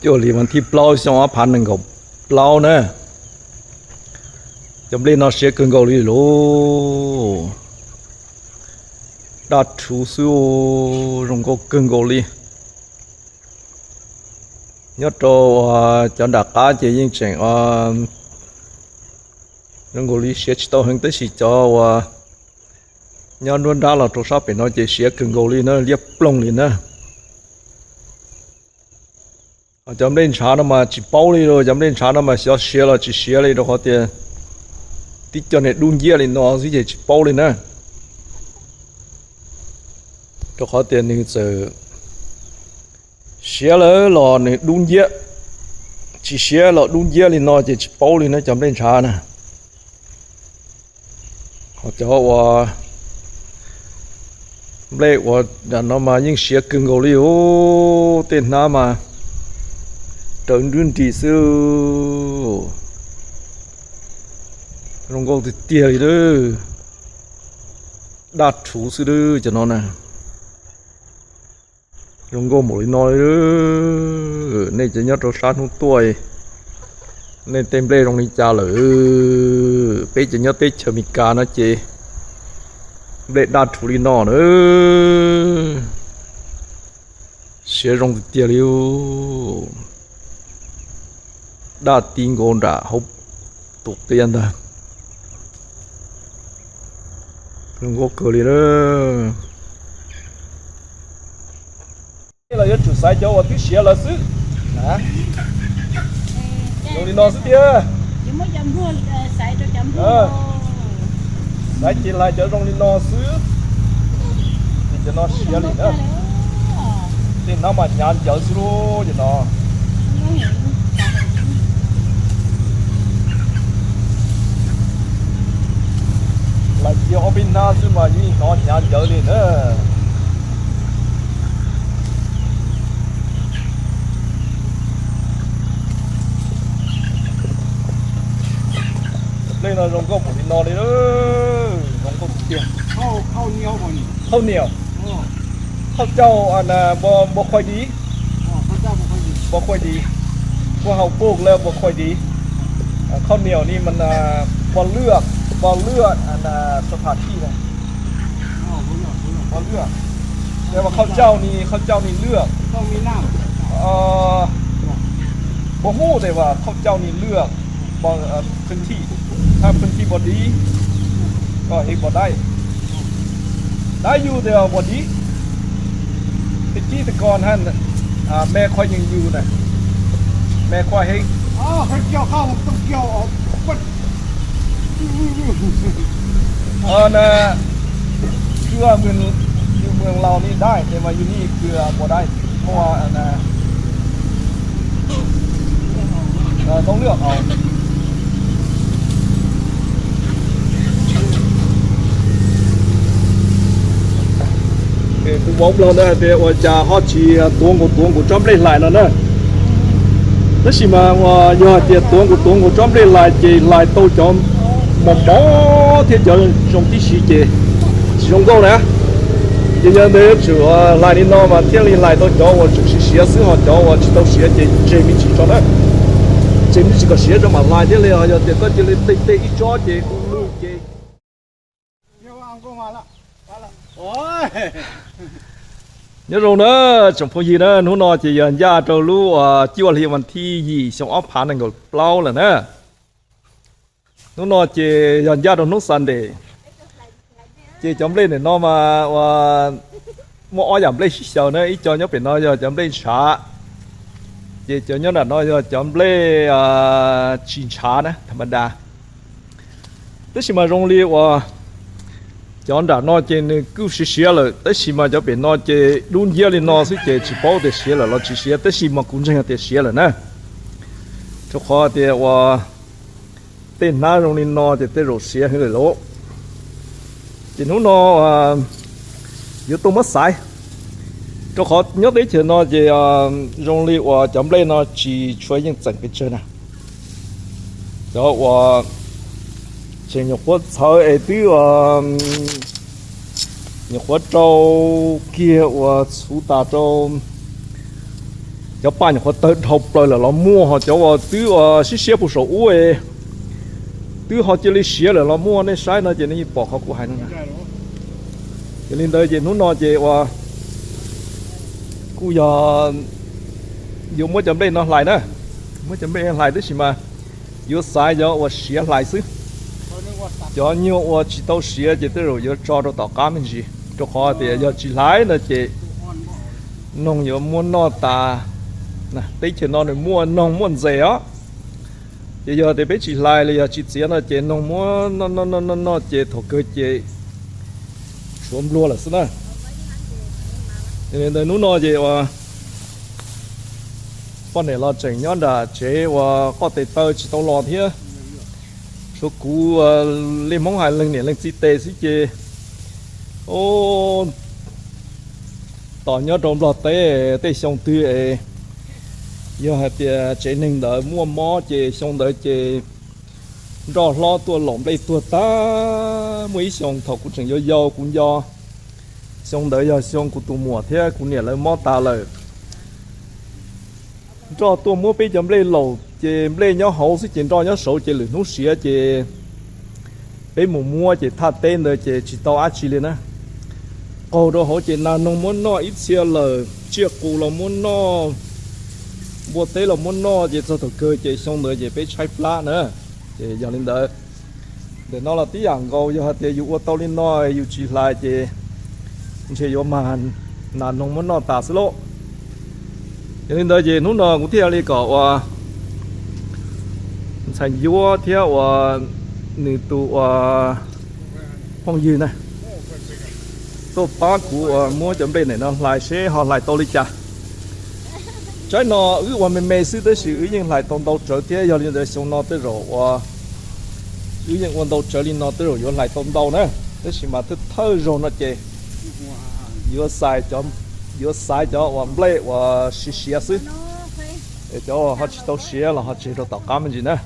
Cuaj hli vas thib plaub xyoo ob phav nees nkaum plaub na. Cov nplej no siav kawg nkaus li lauj. Daj rhuv xwb, zoo nkauj kawg nkaus li. Nyob rau cov nram qab ces yeej tseem zoo nkaus li siav tsis tau heev, tab sis cov uas nyob nruab nrab los rau sab pem no ces siav kawg nkaus li na, liab ploog li na. Cov nplej ntshav no mas tsis paub li, cov nplej ntshav no mas xyov siav los tsis siav li, rau qhov tias tib co niag dub nciab li no xwb ces tsis paub li na. Rau qhov tias nws txawm siav lawm los nws dub nciab, tsis siav los dub nciab li no ces tsis paub li na cov nplej ntshav na. Ho cov uas nplej uas no mas yeej siav kawg nkaus li os, tej hnab mas raws nrub nris xwb. Zoo nkauj tiag tiag li, daj rhuv xwb cov no na. Zoo nkauj npaum li no li. Nej cov nyob rau sab hnub tuaj, nej tej nplej zoo li cas lawm? Peb cov nyob teb chaws Amelikas no ces nplej daj rhuv li no na. Siav zoo tiag tiag li. Daj ti nkaus nram hauv tus qia ntag. Zoo nkauj kawg li na. Los yuav tsum xaiv cov uas twb siav lawm xwb. Zoo li no xwb tiag. Xaiv ces hlais cov zoo li no xwb. Ces cov no siav li na. Tej no mas hnyav ncawv xwb lub ces no. Hlais cia ob peb hnab xwb mas yeej hnov hnyav ncawv li na. Nplej no zoo nkauj npaum li no li, zoo nkauj tiag tiag. Khauj niam, khauj cau, npua khuaj di, npua khuaj di, kua hau pug lawm npua khuaj di. Khauj niam ni mas npua lwj, npua lwj, sa pha thij na. Npua lwj, es khauj cau ni, khauj cau ni lwj. Npua huj tes vas khauj cau ni lwj, pw thij, thaj pw thij npua di, koj hev npua daib. Daib yug tes npua di, peb cib tes koj na, me khuaj yeej yug na, me khuaj hev. Na, kws yus mws laus ni daib ces mas yus ni kws npua daib, muaj toob lwj hauv. Kuv vauv nplog ntawd hais tias ua cas ho tsis tuav nkaus tuav nkaus tsob nplej hlais no na. Tab sis mas uas yog hais tias tuav nkaus tuav nkaus tsob nplej hlais ces hlais tau cov mos mos thiab cov zoo tib si ces tsis zoo nkauj na. Ces yog ntawd yuav tsum hlais li no mas thiaj li hlais tau cov uas tseem siav siav xwb, ho cov uas tsis tau siav ces tseg me ntsis tso na. Tseg me ntsis kom siav tso mam hlais thiaj li, yog tias koj cia li tej tej ib tsob ces du lug ces. Nyob zoo na tsoom phooj ywg na, hnub no ces yog ncaj rau lub cuaj hli vas thib yim xyoo ob phav nees nkaum plaub lawm na. Hnub no ces yog ncaj rau hnub Sunday, ces cov nplej ntawm no mas uas muaj ob yam nplej sib xyaw na, ib co nyob pem no yog cov nplej ntshav, ces cov nyob nram no yog cov nplej tsis ntshav na, tham ma da. Tab sis mas zoo li uas cov nram no ces nws kuj siav siav lawm, tab sis mas cov pem no ces dub nciab li no xwb ces tsis paub tias siav lawm los tsis siav, tab sis mas kuv ntseeg tias siav lawm na. Rau qhov tias uas tej hnab zoo li no ces tej zaum siav heev lawm lauj. Ces hnub no yuav tuaj muab xaiv, rau qhov nyob teb chaws no ces zoo li uas cov nplej no tsis tshua yeej txeem pes tsawg na. Cov uas tseem nyuam qhuav txhawv es twb nyuam qhuav rau kiag uas txhuv tas rau Cov paj nyuam qhuav tawg dhau plaws lawm los muaj, ho cov uas twb uas siab siab puag saum ub, twb ho cia li siav lawm los muaj. Nej saib no ces nej pom qhov kuv hais no na. Yog li ntawd ces hnub no ces uas kuj yog yuav muab cov nplej no hlais na, muab cov nplej no hlais tab sis mas yuav xaiv cov uas siav hlais xwb. Cov nyuag uas tsis tau siav ces tej zaum yuav tso rau tom qab me ntsis, rau qhov tias yog tsis hlais no ces noog yuav muab noj tas. Teb chaws no nws muaj noog muaj ntxes os. Ces yog tias peb tsis hlais los yog tsis txiav no ces noog muab noj noj noj noj noj ces thaum kawg ces tshuav npluag lawm xwb na. Yog li ntawd hnub no ces uas poj niam los tseem nyob nram tsev uas qoj tes taw tsis tau los thiab. Tshuav kuv, leej Hmoob hais leej niam leej txiv tes xwb ces, o, tos nyob rau Nplog teb tej xyoo twg es yog hais tias tsev neeg ntawd muaj mob ces xyoo ntawd ces nroj hlob tuaj laum nplej tuag tag. Muaj ib xyoo thaum kuv tseem yau yau kuv nco, xyoo ntawd yog xyoo kuv tus muam thiab kuv niam lawv mob tas lawm. Nroj tuaj muab peb cov nplej laum ces nplej nyob hauv xwb ces nroj nyob saud ces lwm hnub siav ces peb mus muab ces thaj teb ntawd ces tsis tau dab tsi li na. Qaug rau hauv ces nas noog muab noj ib txhia lawm, tsiaj qus los muab noj, npua teb los muab noj ces txog thaum kawg ces xyoo ntawd ces peb tshaib plab na. Ces yog li ntawd, ntawm no los tib yam nkaus, yog hais tias yus ua tau li no yus tsis hlais ces ntshe yuav mag nas noog muab noj tas xwb lauj. Yog li ntawd ces hnub no kuv thiaj li kom uas ntxhais Yuab thiab uas nws tus uas phooj ywg na tuaj pab kuv uas muab cov nplej ntawm no hlais seb ho hlais tau li cas. Tsaib no wb ua me me xwb tab sis wb yeej hlais tau ntau tsawv thiab, yog li ntawd xyoo no tej zaum uas wb yeej ua ntau tsawv li no tej zaum yuav hlais tau ntau na. Tab sis mas thawj thawj zaug no ces yuav xaiv cov, yuav xaiv cov uas nplej uas siav siav xwb, es cov uas ho tsis tau siav los ho tseg rau tom qab me ntsis na.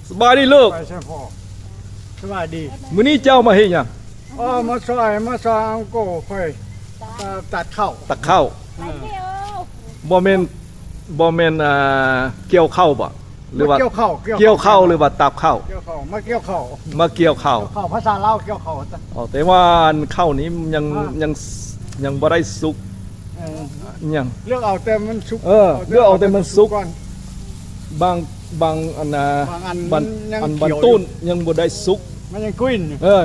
สบายดีลูก สบายดี มื้อนี้เจ้ามาเฮ็ดหยัง อ๋อ มาซอย มาซอยอังโก้ค่อย ตัด ตัดข้าว ตัดข้าว บ่แม่น บ่แม่นอ่าเกี่ยวข้าวบ่ หรือว่า มาเกี่ยวข้าว เกี่ยวข้าว เกี่ยวข้าวหรือว่าตัดข้าว เกี่ยวข้าว มาเกี่ยวข้าว มาเกี่ยวข้าว เกี่ยวข้าว ภาษาลาวเกี่ยวข้าว อ๋อ แต่ว่าข้าวนี้ยัง อ่า ยัง ยังบ่ได้สุก เออ ยัง เลือกเอาแต่มันสุก เออ เอาแต่ เลือกเอาแต่มันสุก ก่อน บาง บางอันนะ บางอัน บาง มันยัง อัน เขียวอยู่ บางต้นยังบ่ได้สุก มันยังกลิ้นอยู่ เออ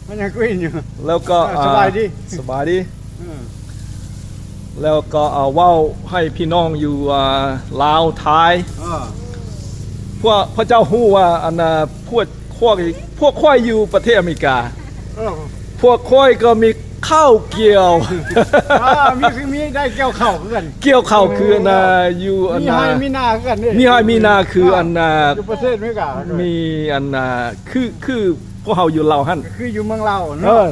มันยังกลิ้นอยู่ แล้วก็ เออ อ่า สบายดี สบายดี เออ แล้วก็เอาเว้าให้พี่น้องอยู่อ่าลาวไทย เออ พวกพระเจ้าฮู้ว่าอันน่ะพวกข้อย พวกข้อยอยู่ประเทศอเมริกา เออ พวกข้อยก็มีข้าวเกี่ยว อ่า มี มีได้เกี่ยวข้าวคือกัน เกี่ยวข้าวคืออันน่ะ เออ อยู่อันน่ะ มีไฮ่มีนาคือกันนี่ มีไฮ่มีนาคืออันน่ะ อยู่ประเทศอเมริกา มีอันน่ะ คือ คือพวกเฮาอยู่ลาวหั่น คืออยู่เมืองลาวเนาะ เออ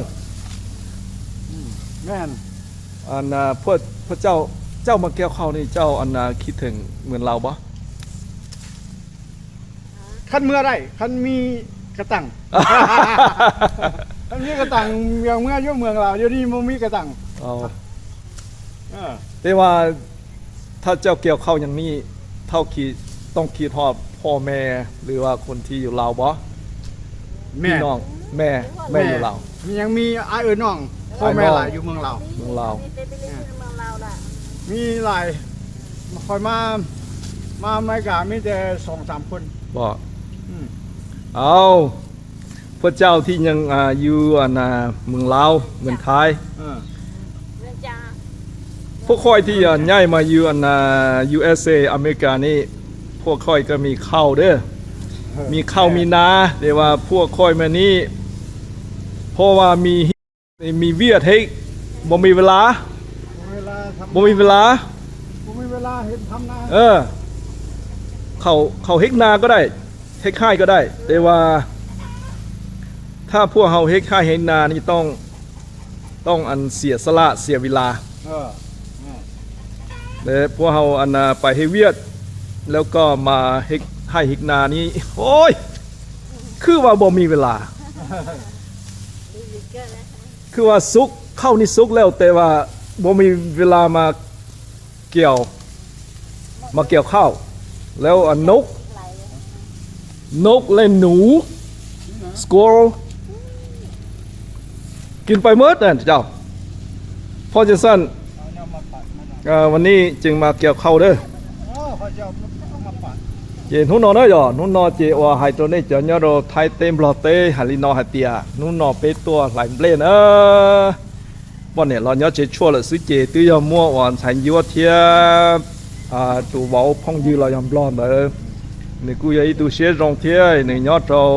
อืม แม่น อันน่ะ พวก พระเจ้า เจ้ามาเกี่ยวข้าวนี่ เจ้าอันน่ะ คิดถึงเหมือนเราบ่ คันเมือได้ คันมีกระตัง คันมีกระตัง อย่างเมืออยู่เมืองลาว เดี๋ยวนี้บ่มีกระตัง อ๋อ เออ แต่ว่าถ้าเจ้าเกี่ยวข้าวอย่างนี้ เท่าคิด ต้องคิดฮอดพ่อแม่ หรือว่าคนที่อยู่ลาวบ่ แม่ พี่น้อง แม่ แม่ แม่อยู่ลาว ยังมีอ้ายเอื้อยน้อง พ่อแม่ อ้ายน้อง หลายอยู่เมืองลาว เมืองลาว เออ มีหลาย ข้อยมา มาอเมริกามีแต่สองสามคน บ่ อืม เอา พวกเจ้าที่ยังอ่าอยู่อันน่ะเมืองลาว เมืองไทย เออ พวกข้อยที่อ่ะย้ายมาอยู่อันน่ะ ยูเอสเอ อเมริกานี่ พวกข้อยก็มีข้าวเด้อ เออ มีข้าวมีนา แต่ว่าพวกข้อยมานี่ เพราะว่ามี มีเวียกเฮ็ด บ่มีเวลา บ่มีเวลาทำ บ่มีเวลา บ่มีเวลาเฮ็ดทำนา เออ เขา เขาเฮ็ดนาก็ได้ เฮ็ดไร่ก็ได้ แต่ว่า ถ้าพวกเฮาเฮ็ดไร่เฮ็ดนานี่ต้อง ต้องอันเสียสละเสียเวลา เออ เออ แต่พวกเฮาอันน่ะไปเฮ็ดเวียก แล้วก็มาเฮ็ด Hai hik nas ni, oj, khwb vas npaum mis ves las, khwb vas xub khauj ni xub lej tes vas npaum mis ves las mas kiaus, mas kiaus khauj, lej nub, nub lej nub, squirrel, kis pais mub, phoj ces xaj, vas ni ces mas kiaus khauj dab. Ces hnub no na yog hnub no ces uas hais rau nej cov nyob rau Thaib teb Nplog teb hais li no hais tias hnub no peb tuaj hlais nplej na. Poj niam los nyob tsev tshuaj lawm xwb ces twb yog muaj uas ntxhais ncuab thiab tus vauv phooj ywg los yog Nplog ntawd, nws kuj yog ib tug siab zoo thiab nws nyob rau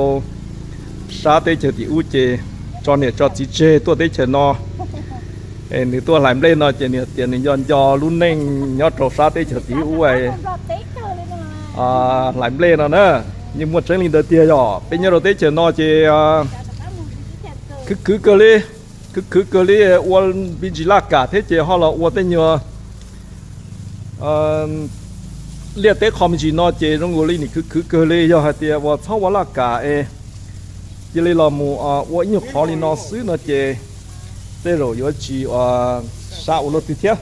sab teb chaws tim ub ces tso niam tso txiv tseg tuaj teb chaws no. Nws tuaj hlais nplej no ces nws tias nws nco nco lub neej nyob rau sab teb chaws tim ub, hlais nplej no na. Yeej muaj tseeb li ntawd tiag, yog peb nyob rau teb chaws no ces khwv khwv kawg li, khwv khwv kawg li, ua me ntsis laj kam thiab ces ho los ua tej nyuag liaj teb qho me ntsis no ces zoo nkaus li nim khwv khwv kawg li. Yog hais tias uas txhob ua laj kam es cia li los mus ua ib nyuag qhov li no xwb no ces tej zaum yuav tsis sab ua luaj twg thiab.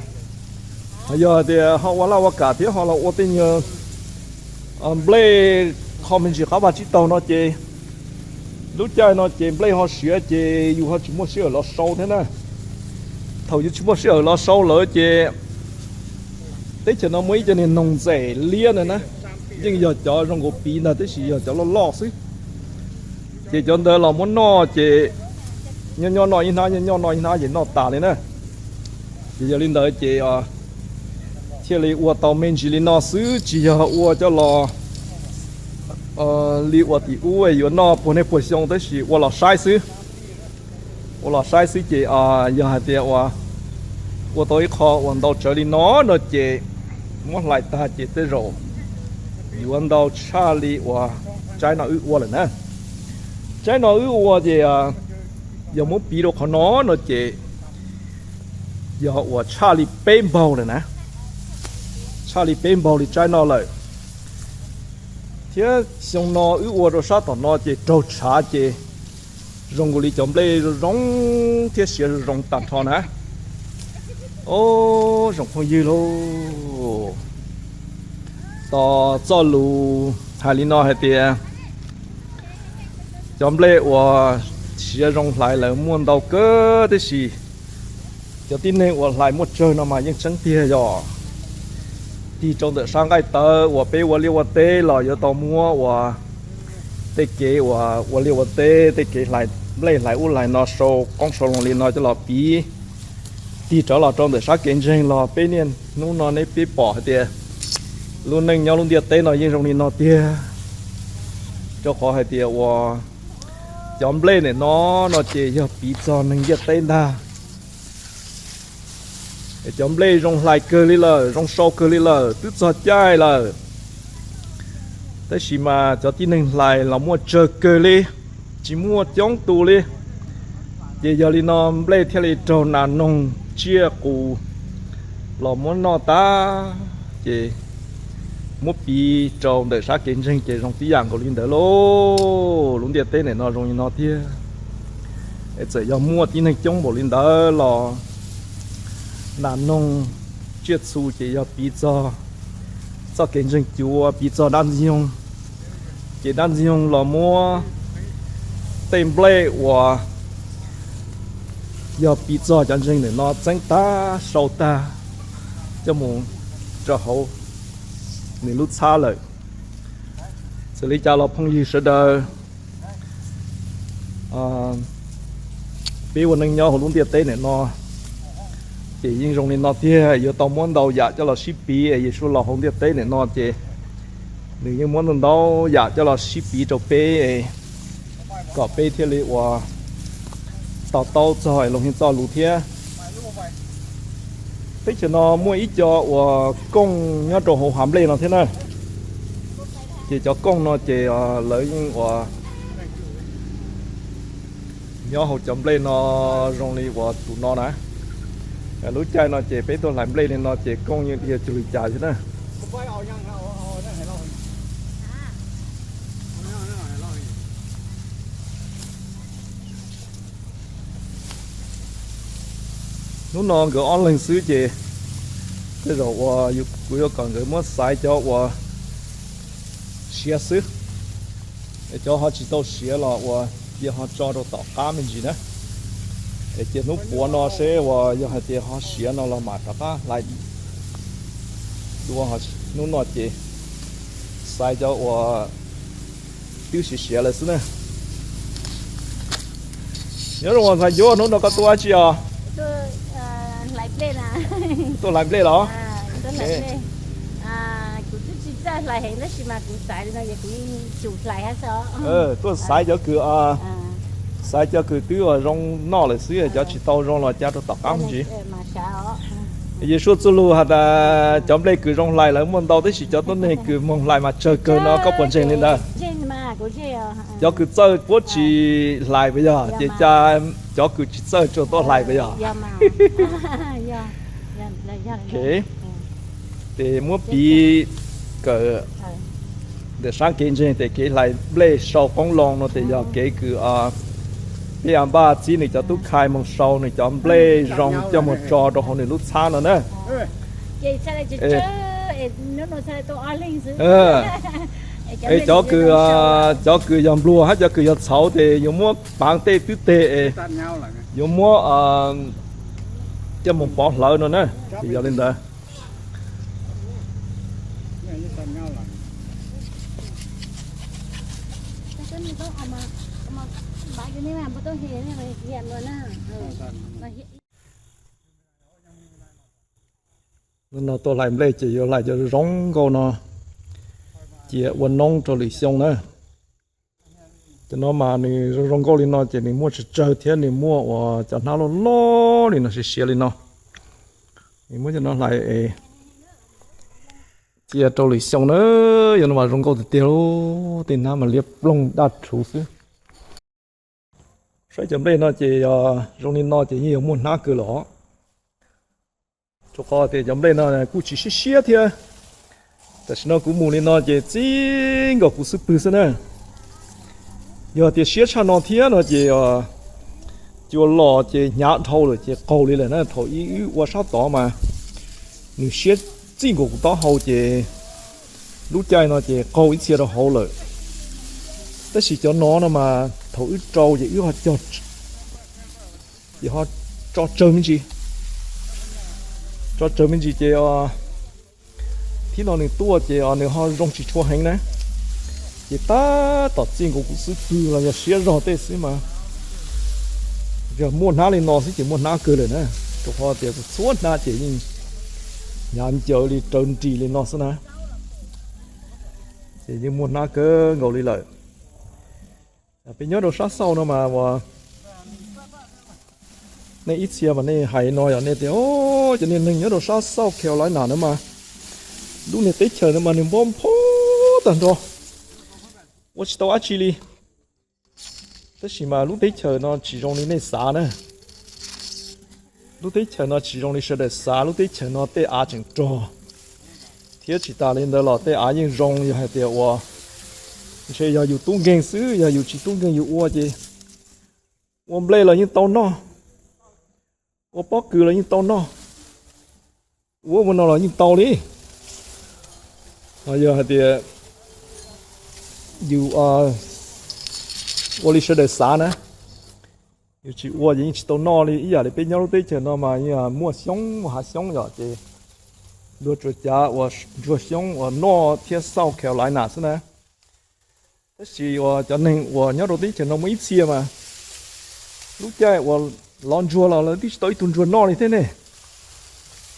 Yog hais tias ho ua laj ua kam thiab ho los ua tej nyuag nplej qho me ntsis qab vaj tsib taug no ces lub caij no ces nplej ho siav ces yus ho tsis muaj sij hawm los sau thiab na. Thaum yus tsis muaj sij hawm los sau lawm ces teb chaws no muaj ib co niag noog ntxem liab ntawd na, yeej yog cov zoo nkaus piv ntag tab sis yog cov loj loj xwb. Ces cov ntawd los muab noj ces nyob nyob noj ib hnab, nyob nyob noj ib hnab ces noj tas li na. Ces yog li ntawd ces thiaj li ua tau me ntsis li no xwb, tsis yog ua coj los li uas tim ub yuav noj puag niaj puag xyoo, tab sis ua los saib xwb. Ua los saib xwb ces yog hais tias uas ua tau ib qho uas ntau tsawv li no no ces muab hlais tag ces tej zaum yuav ntau tshaj li uas tsaib no wb ua lawm na. Tsaib no wb ua ces yog muab piv rau qhov no no ces yog uas tshaj li peb npaug lawm na, tshaj li peb npaug li tsaib no lawm. Thiab xyoo no wb ua rau sab tom no ces raug tshav ces zoo nkaus li cov nplej zoo zoo thiab siav zoo zoo tag nrho na. O, zoo phooj ywg lauj, tos txoj lus hais li no hais tias cov nplej uas siav zoo hlais lawv muaj ntau kawg tib si. Cov tib neeg uas hlais muaj tsawg no mas yeej tseeb tiag, yog tig rau ntawm sab nqaij tawv uas peb ua liaj ua teb los yuav tau muab uas tej kev uas ua liaj ua teb, tej kev hlais nplej hlais ub hlais no sau qoob sau loo li no coj los piv. Tig rov los rau ntawm sab kev ntseeg los peb niaj hnub no nej peb pom hais tias lub neej nyob lub ntiaj teb no yeej zoo li no tiag. Rau qhov hais tias uas cov nplej ntawm no no ces yog piv txog neeg ntiaj teb ntag. Cov nplej zoo hlais kawg li lawm, zoo sau kawg li lawm, twb txog caij lawm, tab sis mas cov tib neeg hlais los muaj tsawg kawg li, tsis muaj coob tus li. Ces yog li no nplej thiaj li raug nas noog tsiaj qus los muab noj tag, ces muab piv rau ntawm sab kev ntseeg ces zoo tib yam nkaus li ntawd lauj. Lub ntiaj teb ntawm no zoo li no tiag. Txawm yog muaj tib neeg coob npaum li ntawd los nas noog tsiaj txhu ces yog piv txog txoj kev ntseeg cuav, piv txog dab ntxwg nyoog. Ces dab ntxwg nyoog los muab tej nplej uas yog piv txog cov ntseeg ntawm no txeeb tag sau tag coj mus rau hauv nws lub txhab lawm. Txawm li cas los phooj ywg sawv daws, peb ua neej nyob hauv lub ntiaj teb ntawm no ces yeej zoo li no tiag, yuav tau muab ntau yam coj los sib piv. Yeshua los hauv ntiaj teb ntawm no ces nws yeej muab ntau ntau yam coj los sib piv rau peb kom peb thiaj li uas to taub txog loo hia txoj lus thiab. Teb chaws no muaj ib co uas kooj nyob rau hauv hav nplej no thiab na. Ces cov kooj no ces lawv yeej uas nyob hauv cov nplej no zoo li uas tus no na. Lub caij no ces peb tuaj hlais nplej li no ces kooj yeej dhia cuag li cas thiab na. Hnub no nkawd ob leeg xwb ces tej zaum uas kuv yuav kom nkawd muab xaiv cov uas siav xwb. Cov ho tsis tau siav los uas cia ho tso rau tom qab me ntsis na. Es cia hnub puav no seb uas yog hais tias ho siav no los mam rov qab hlais dua. Hnub no ces xaiv cov uas twb siav siav lawm xwb na. Nyob zoo ntxhais ncuab, hnub no koj tuaj dab tsi os? Tuaj hlais nplej los? Tuaj hlais heev tab sis mas kuv xaiv li no es kuv tsum hlais hab xwb. Tuaj xaiv cov kws, xaiv cov kws twb zoo noj lawm xwb, cov tsis tau zoo los ca rau tom qab me ntsis. Yesuas txuj lug has tas cov nplej kws zoo hlais lawv muaj ntau tab sis cov tuab neeg kws moog hlais mas tsawg kawg no, koj puas ntseeg li ntawd? Cov kws txawj puab tsis hlais puas yog, ces ca cov kws tsis txawj tsuas tuaj hlais puas yog? Ces muab piv kawm ntawm sab kev ntseeg tes kev hlais nplej sau qoob loo no tes yog kev kws peb a npaj txib nws cov tub khai moog sau nws cov nplej zoo coj moog tso rau hauv nws lub txhab no na. Es cov kws, cov kws yog npluag hab cov kws yog txhauv tes yuav muab paav tej twb teg es yuav muab coj moog pov hlawv no na. Ces yog li ntawd. No tuaj hlais nplej ces yuav hlais cov zoo nkauj no cia ua noob rau lwm xyoo na. Cov no mas nws zoo zoo nkauj li no ces nws muaj tsawg tsawg thiab nws muaj uas cov hnab loj loj li no, siav siav li no. Nws muab cov no hlais cia rau lwm xyoo na. Yog no mas zoo nkauj tiag tiag, tej hnab mas liab ploog daj rhuv xwb. Saib cov nplej no ces yog zoo li no ces yeej yog muaj hnab kawg lawm os. Rau qhov tias cov nplej no kuj tsis siab siab thiab. Tam sim no kuv mus li no ces txij nkaus kuv xub pwg xwb na. Yog tias siab tshaj no thiab no ces cua los ces hnyav dhau lawm ces qaug li lawm na. Thaum ib wb ua sab tod mas nws siab txij nkaus kuv taub hau ces lub caij no ces qaug ib txhia rau hauv lawm. Tab sis cov no no mas thaum wb rau ces wb ho cog, ces ho tso tsawg me ntsis, tso tsawg me ntsis ces thib no nws tuaj ces nws ho zoo tsis tshua heev na. Ces tab tom txij nkaus kuv xub pwg los yog siab zog tej xwb mas yog muaj hnab li no xwb ces muaj hnab kawg lawm na. Rau qhov tias kuv txhua hnab ces yeej hnyav ncaws li raws nris li no xwb na. Ces yeej muaj hnab kawg nkaus li lawm. Peb nyob rau sab xauj no mas uas nej ib txhia mas nej hais no yog nej tias, o, cov niag neeg nyob rau sab xauj Carolina no mas lub niag teb chaws no mas nws npau npau tag nrho, ua tsis tau dab tsi li. Tab sis mas lub teb chaws no tsis zoo li nej xav na. Lub teb chaws no tsis zoo li sawv daws xav, lub teb chaws no tej av tseem rog, thiab tsis tas li ntawd los tej av yeej zoo, yog hais tias uas ntshe yog yus tub nkeeg xwb, yog yus tsis tub nkeeg yus ua ces ua nplej los yeej tau noj, ua pob kws los yeej tau noj, ua ua no los yeej tau li. Yog hais tias yus ua li sawv daws xav na, yus tsis ua ces yeej tsis tau noj li. Ib yam li peb nyob lub teb chaws no mas yeej muaj xyoob muaj hav xyoob yom, ces luag tsuas cav uas ntsuag xyoob uas noj thiab xauj Carolina xwb na. Tab sis uas cov neeg uas nyob rau teb chaws no muaj ib txhia mas lub caij uas lov ntsuag los lawv twb tsis tau ib tug ntsuag noj li thiab ne.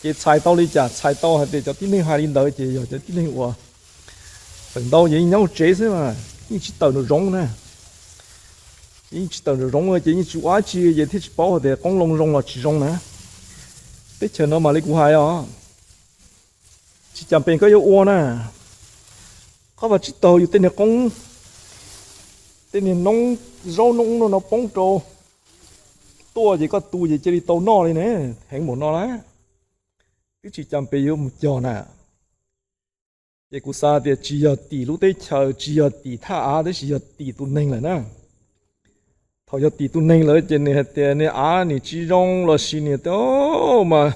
Ces txhais tau li cas? Txhais tau hais tias cov tib neeg hais li ntawd ces yog cov tib neeg uas feem ntau ces yeej nyob hauv tsev xwb mas yeej tsis tawm nraum zoov na. Yeej tsis tawm nraum zoov ces yeej tsis ua dab tsi ces thiaj tsis paub hais tias qoob loo zoo los tsis zoo na. Teb chaws no mas li kuv hais os, tsis cas pes koj yuav ua na. Qhov vas tsib taug yus tej niag qoob, tej niag noob zaub noob no no poob rau tuaj ces koj tu ces cia li tau noj li ne, heev npaum no lawm. Twb tsis cas pes yuav mus cog na. Ces kuv xav tias tsis yog tim lub teb chaws, tsis yog tim thaj av, tab sis yog tim tus neeg lawm na. Thaum yog tim tus neeg lawm ces nws hais tias nws av nws tsis zoo los sis nws tias mas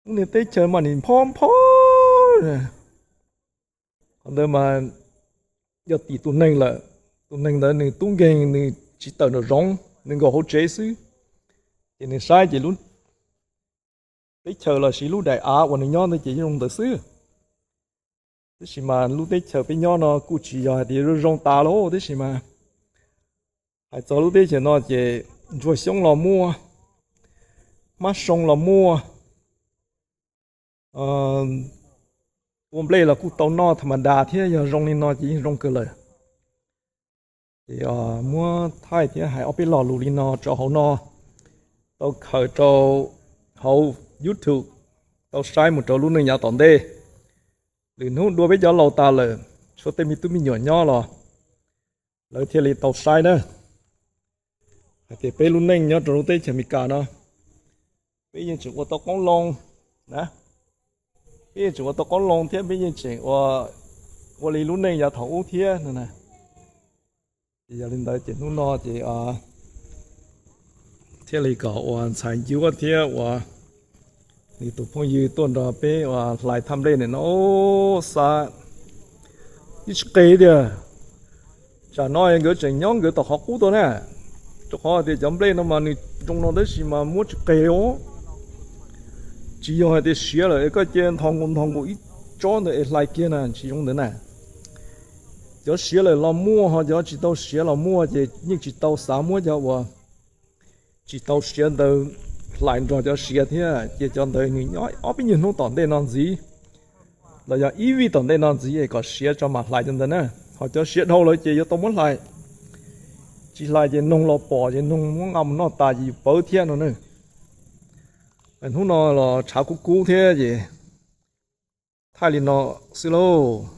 lub niag teb chaws mas nws nphob nphob. Qhov ntawd mas yog tim tus neeg lawm. Tus neeg ntawd nws tub nkeeg nws tsis tawm nraum zoov, nws nkaum hauv tsev xwb, ces nws saib ces lub teb chaws los sis lub daim av uas nws nyob ntawd ces yeej zoo ntawd xwb. Tab sis mas lub teb chaws peb nyob no kuj tsis yog hais tias zoo zoo tas lawm, tab sis mas hais txog lub teb chaws no ces ntsuag xyoob los muaj, hmab soo los muaj, ua nplej los kuj tau noj tham ma das thiab, yog zoo li no ces yeej zoo kawg lawm. Ces muab thaij thiab hais ob peb lo lus li no rau hauv no, tau khaws rau hauv YouTube, tau saib mus rau lub neej yav tom ntej. Lwm hnub dua peb cov laus tas lawm, tshuav tej me tub me nyuam nyob los lawv thiaj li tau saib na, hais tias peb lub neej nyob rau lub teb chaws Amelikas no, peb yeej tseem ua tau qoob loo na, peb yeej tseem ua tau qoob loo thiab peb yeej tseem ua li lub neej yav thaum ub thiab no na. Ces yog li ntawd ces hnub no ces thiaj li kom uas ntxhais Ncuab thiab uas nws tus phooj ywg tuaj nrog peb uas hlais thaj nplej ntawm no, xav ib tsis qis tiag. Tsam no nkawd tseem nyob nkawd tom qhov qub tuaj na, rau qhov tias cov nplej no mas nws zoo no tab sis mas muab tsis qis os. Tsis yog hais tias siav lawm es koj cia nthos nkaus nthos nkaus ib tsob ntawd es hlais kiag na, tsis zoo ntawd na. Cov siav lawm los muaj ho cov tsis tau siav los muaj, ces yeej tsis tau xav muab cov uas tsis tau siav ntawd hlais nrog cov siav thiab, ces cov ntawd nws nyob ob peb nyuag hnub tom ntej no ntxiv, los yog ib vij tom ntej no ntxiv es kom siav tso mam hlais cov ntawd na. Ho cov siav dhau lawm ces yuav tau muab hlais. Tsis hlais ces noog los pom ces noog muab nqa mus noj tas ces yus pawv thiab no na. Hnub no los tshav kub kub thiab ces thaij li no xwb lauj.